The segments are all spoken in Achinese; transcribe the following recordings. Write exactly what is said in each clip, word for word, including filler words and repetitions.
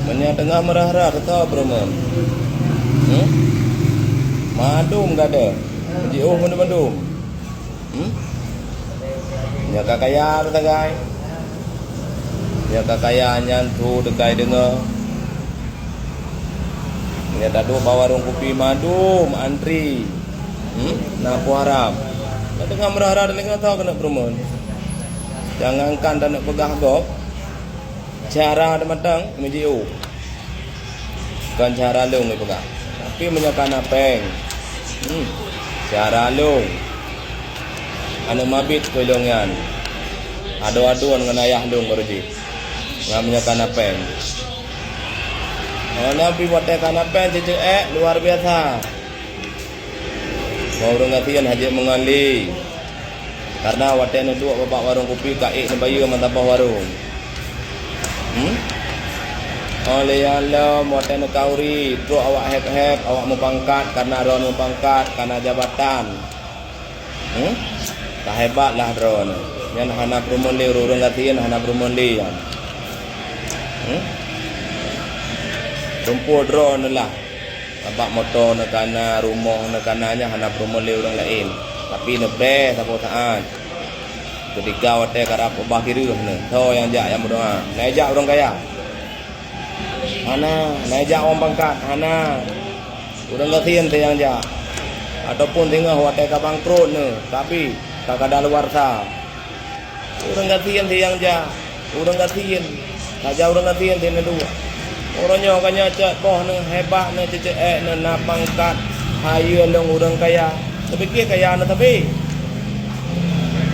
Meunyoe teungoh meurah-rah, teutoe peurumoh. Hmm? Mandum gadôh. Jiôh mandum-mandum. Hmm? Nyoe ka kaya teuh sagai. Nyoe ka kaya nyan su teukai deungoe. Nyoe taduek bak warong kupi mandum antri. Hmm? Na peue harab. Nyoe teungoh meurah-rah, teungoh teutoe keuneuk peurumoh. Jangankan taneuk peugah gob. Cara teumatang meujiôh. Kon cara lôn lé peugah. Tapi meunyoe kana péng, hmm, cara lôn. Aneuk mabit keu lôn nyan. Adoe-adoe ngon ayah lôn baru jih. Ngon meunyoe kana péng. Ngon Nabi watée kana péng ceuceuek luar biasa. Ngon ureuëng gasien hajat meungon lé. Karena watée neuduek bak warong kupi ka ék neubayeue meusaboh warong. Hmm? Óh lheueh nyan lom watée neukauri, trok awak héb-héb, awak meupangkat, karena droeneuh meupangkat, karena jabatan. Hmm? Ka hebat lah droeneuh. Nyan hana peurumoh lé, ureuëng gasien hana peurumoh lé nyan. Hmm? Tumpôh droeneuh lah. Sabab moto neuh kana, rumoh neuh kana nyan hana peurumoh lé ureuëng laén, tapi neupreh saboh saát. Keutika watée karab ubah kireueh neuh, soe nyang jak nyang meudoá? Na jak ureuëng kaya? Hana. Na jak ureuëng pangkat? Hana. Ureuëng gasien nyang jak. Ataupun singoh watée ka bangkrot neuh, tapi ka kadaluwarsa. Ureuëng gasien nyang jak, ureuëng gasien. Saja ureuëng gasien nyang duek. Uroe nyoe ka nyoe cot boh neuh, hebat neuh, ceuceuek neuh, na pangkat, hayeue lôn ureuëng kaya. Tapike kaya neuh tapi.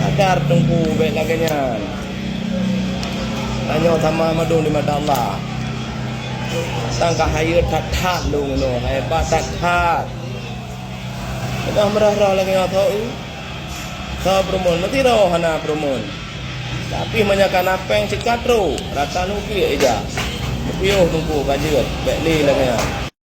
Sadar Teungku bék lagée nyan. Tanyoe sama mandum di mata Allah. Sangka hayeue that-that lôn nyoe, hebat that-that. Teungoh meurah-rah lagée nyoe tho. Soe peurumoh, meusidroe hana peurumoh. Tapi meunyoe kana péng cit ka trok, rata nupiek ija. Piôh Teungku ka jeuet, bék lé lagée nyan.